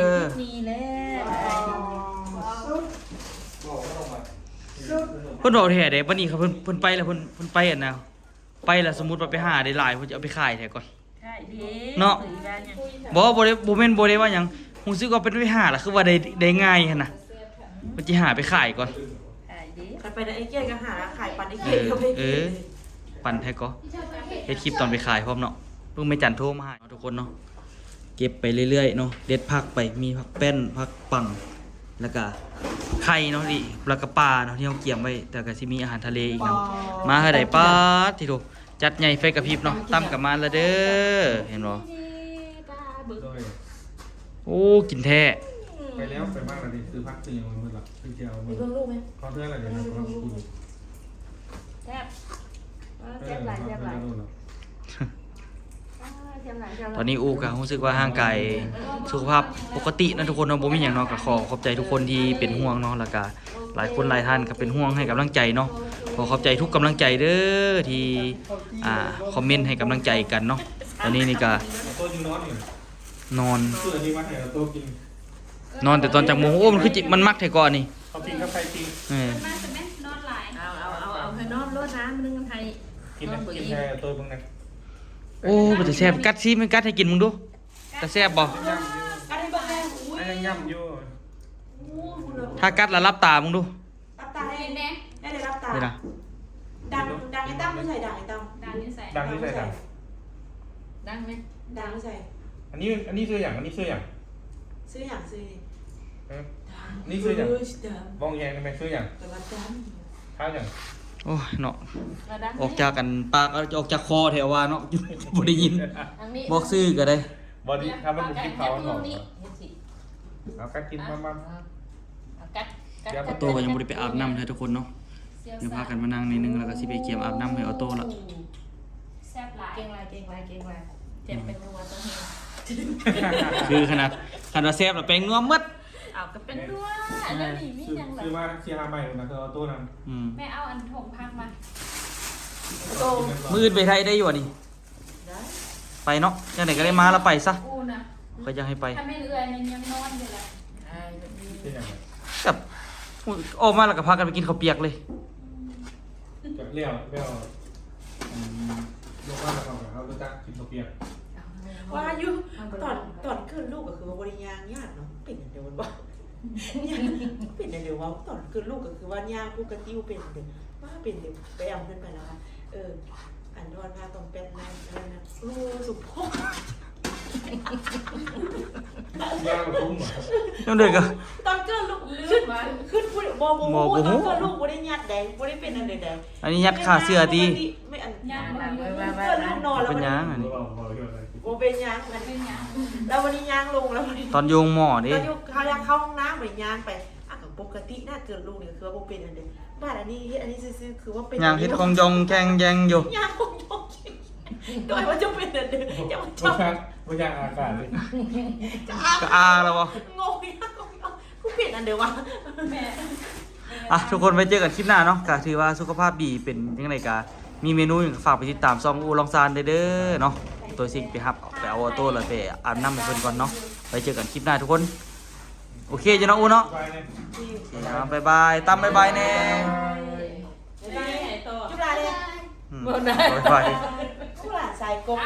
ນີ້ແຫຼະ ເພິ່ນເວົ້າແທ້ເດ້ ບັດນີ້ເພິ່ນ ເພິ່ນໄປແລ້ວ ເພິ່ນ ເພິ່ນໄປອັນນະ ໄປລະ ສົມມຸດວ່າໄປຫາໄດ້ຫຼາຍ ເພິ່ນຈະເອົາໄປຂາຍແທ້ກ່ອນ ຂາຍເດ້ ເນາະ ຊື້ບ້ານຫຍັງ ບໍ່ ບໍ່ໄດ້ ບໍ່ແມ່ນບໍ່ໄດ້ວ່າຫຍັງ ຮູ້ສຶກວ່າເປັນໄປຫາລະ ຄືວ່າໄດ້ ໄດ້ງ່າຍຫັ້ນນະ ເພິ່ນຊິຫາໄປຂາຍກ່ອນ ຂາຍເດ້ ຄັນໄປນຳອ້າຍກຽດກໍຫາຂາຍປັນອ້າຍກຽດ ເອີ ກໍໄປ ເອີ ປັນແທ້ກໍ ເຮັດຄລິບຕອນໄປຂາຍພ້ອມເນາະ ເບິ່ງແມ່ຈັນໂທມາຫາເນາະ ທຸກຄົນເນາະ ເກັບໄປເລື້ອຍໆເນາະ ເດັດຜັກໄປ ມີຜັກແປ້ນ ຜັກປັງ ແລ້ວກະໄຂ່ເນາະ ນີ້ ແລ້ວກະປາເນາະ ທີ່ເຮົາກຽມໄວ້ ແລ້ວກະຊິມີອາຫານທະເລອີກນຳ ມາເທື່ອໃດ ປາດ ຕິໂທ ຈັດໃຫຍ່ໄຟກະພິບເນາະ ຕຳກະມາລະເດີ ເຫັນບໍ່ ໂອ້ ກິນແທ້ ໄປແລ້ວ ໄປມາແລ້ວນີ້ ຊື້ຜັກຊື້ຫຍັງມາໝົດລະ ຄືຈະເອົາໝົດ ເບິ່ງລູກແມ່ ເຂົ້າເທື່ອລະ ດຽວ ແຊບ ເອີ ແຊບຫຼາຍ ແຊບຫຼາຍ ຕອນນີ້ອູກະຮູ້ສຶກວ່າຮ່າງກາຍສຸຂະພາບປົກກະຕິເນາະທຸກຄົນເນາະ ບໍ່ມີຫຍັງເນາະ ກະຂໍຂອບໃຈທຸກຄົນທີ່ເປັນຫ່ວງເນາະ ແລ້ວກະຫຼາຍຄົນຫຼາຍທ່ານກະເປັນຫ່ວງໃຫ້ກຳລັງໃຈເນາະ ຂໍຂອບໃຈທຸກກຳລັງໃຈເດີ ທີ່ ອ່າ ຄອມເມັນໃຫ້ກຳລັງໃຈກັນເນາະ ຕອນນີ້ນີ້ກະ ນອນ ນອນແຕ່ຕອນຈັກໂມງ ໂອ້ ມັນຄືຈິ ມັນມັກແທ້ກໍອັນນີ້ ເຂົ້າປີ້ງກັບໄຂ່ປີ້ງ ເອີ ມາຊະແມ່ ນອນຫຼາຍ ເອົາ ເອົາ ເອົາ ເອົາໃຫ້ນອນໂລດນະ ມັນຈັ່ງໃຫ້ ກິນ ນອນບໍ່ອີ່ມ ກິນແທ້ໂຕເບິ່ງນະ ໂອ້ ເປັນຕາແຊບ ກັດຊີມ ກັດໃຫ້ກິນເບິ່ງດູ ຕາແຊບບໍ່ ກັດໃຫ້ເບິ່ງແດ່ ອຸ້ຍ ອັນຍັງຫຍ້ຳຢູ່ ຖ້າກັດລະຫຼັບຕາເບິ່ງດູ ຫຼັບຕາແດ່ ແດ່ ຫຼັບຕາ ນີ້ນະ ດັງ ດັງໄອ້ຕັ້ມຢູ່ໃສ ດັງໄອ້ຕັ້ມ ດັງຢູ່ໃສ ດັງຢູ່ໃສ ດັງແມ່ ດັງຢູ່ໃສ ອັນນີ້ ອັນນີ້ຊື່ຫຍັງ ອັນນີ້ຊື່ຫຍັງ ຊື່ຫຍັງ ຊື່ຫຍັງ ຮະ ອັນນີ້ຊື່ຫຍັງ ເອີ ດັງ ບອກແຍງໄດ້ແມ່ ຊື່ຫຍັງ ແຕ່ວ່າດັງ ທ້າວຫຍັງ ໂອ້ຍເນາະ ວ່າດັງ ອອກຈາກອັນປາກ ອອກຈາກຄໍແທ້ວ່າເນາະ ບໍ່ໄດ້ຍິນ ທາງນີ້ ບອກຊື່ກໍໄດ້ ບໍ່ດີ ຖ້າມັນບໍ່ກິນເຂົ້າມັນອອກ ເອົາກັດກິນ ມາ ມາ ເອົາກັດ ກັດ ອອໂຕ້ກໍຍັງບໍ່ໄດ້ໄປອາບນ້ຳເທື່ອທຸກຄົນເນາະ ດຽວພາກັນມານັ່ງໜ້ອຍໜຶ່ງ ແລ້ວກໍຊິໄປກຽມອາບນ້ຳໃຫ້ອອໂຕ້ລະ ແຊບຫຼາຍ ເກັ່ງຫຼາຍ ເກັ່ງຫຼາຍ ເກັ່ງຫຼາຍ ແຊບແປ້ງນົວຕົວນີ້ ຄືຂະໜາດ ຄັນວ່າແຊບລະແປ້ງນົວໝົດ ເອົາກໍແປ້ງນົວ ອັນນີ້ມີຫຍັງລະ ຊື້ມາສີ່ຫ້າໃບພຸ້ນນະ ຄືອອໂຕ້ນຳ ອືມ ແມ່ເອົາອັນຖົງຜັກມາ ມື້ອື່ນໄປໄທໄດ້ຢູ່ບໍ່ນີ້? ໄດ້ ໄປເນາະ ຈັ່ງໃດກໍໄດ້ມາລະໄປຊະ ອູ້ນະ ຂ້ອຍຢາກໃຫ້ໄປ ຖ້າແມ່ນເອື້ອຍແມ່ນຍັງນອນຢູ່ລະ ເປັນຫຍັງ ແບບ ອອກມາແລ້ວກໍພາກັນໄປກິນເຂົ້າປຽກເລີຍ ອືມ ແລ້ວ ແລ້ວ ອືມ ລົງມາແລ້ວກໍເຮົາຮູ້ຈັກກິນເຂົ້າປຽກ. ວ່າຢູ່ຕອນ ຕອນເກີດລູກກໍຄືວ່າບໍ່ໄດ້ຍ່າງຍາກເນາະ ເປັນຫຍັງເດວະ ເປັນຫຍັງເດວະ ຕອນເກີດລູກກໍຄືວ່າຍ່າງປົກກະຕິ ເປັນຫຍັງເດ ວ່າເປັນເດ ໄປເອົາເງິນໄປແລ້ວວ່າ ເອີ ອັນນອນພາຕ້ອງແປ້ນນັ້ນນັ້ນນະ ໂອ້ ສົມພໍ ຍ່າງກຸ້ມຫວາ? ຍາມໃດກໍ ຕອນເກີດລູກ ຄື ຄືບໍ່ ບໍ່ຮູ້ ຕອນເກີດລູກບໍ່ໄດ້ຍັດໃດ ບໍ່ໄດ້ເປັນອັນໃດໃດ ອັນນີ້ຍັດຂາເສື້ອຕິ ແມ່ນ ຍັດ ເກີດລູກນອນແລ້ວ ເປັນຫຍັງອັນນີ້ ບໍ່ເປັນຫຍັງ ບໍ່ເປັນຫຍັງ ແລ້ວວັນນີ້ຍ່າງລົງ ແລ້ວວັນນີ້ ຕອນຢູ່ໂຮງໝໍເດ້ ຕອນຢູ່ ເຮົາຢາກເຂົ້າຫ້ອງນ້ຳໄປຍ່າງໄປ ອ່ະ ກໍປົກກະຕິນະ ເກີດລູກນີ້ຄືວ່າບໍ່ເປັນອັນໃດ ບາດອັນນີ້ເຮັດອັນນີ້ຊື່ໆ ຄືວ່າເປັນ ຍ່າງເຮັດຂອງຢ່ອງແຂງແຢງຢູ່ ຍ່າງຂອງຢ່ອງແຂງແຢງ ໂດຍວ່າຈະເປັນອັນໃດ ຈະວ່າຈະ ບໍ່ຍາກ ບໍ່ຍາກອາກາດເລີຍ ກໍອາແລ້ວບໍ່ ງົງ ຍາກຂອງນ້ອງ ກູເປັນອັນໃດວະ ແມ່ ອ່ະ ທຸກຄົນໄວ້ເຈີກັນຄລິບໜ້າເນາະ ກໍຖືວ່າສຸຂະພາບດີ ເປັນຈັ່ງໃດກໍມີເມນູຫຍັງກໍຝາກໄປຕິດຕາມຊ່ອງອູ້ລອງຊານເດີເນາະ ໂຕຊິງໄປຮັບ ໄປເອົາອອໂຕ້ ແລ້ວໄປອາບນ້ຳໃຫ້ເພິ່ນກ່ອນເນາະ ໄວ້ເຈີກັນຄລິບໜ້າທຸກຄົນ ໂອເຄຢູ່ເນາະອູ້ເນາະ ໂອເຄ ອ່າ ບາຍບາຍ ຕຳບາຍບາຍແດ່ ບາຍບາຍ ຈຸລາເດ້ ອືມ ບາຍບາຍ ຈຸລາໃສ່ກົບ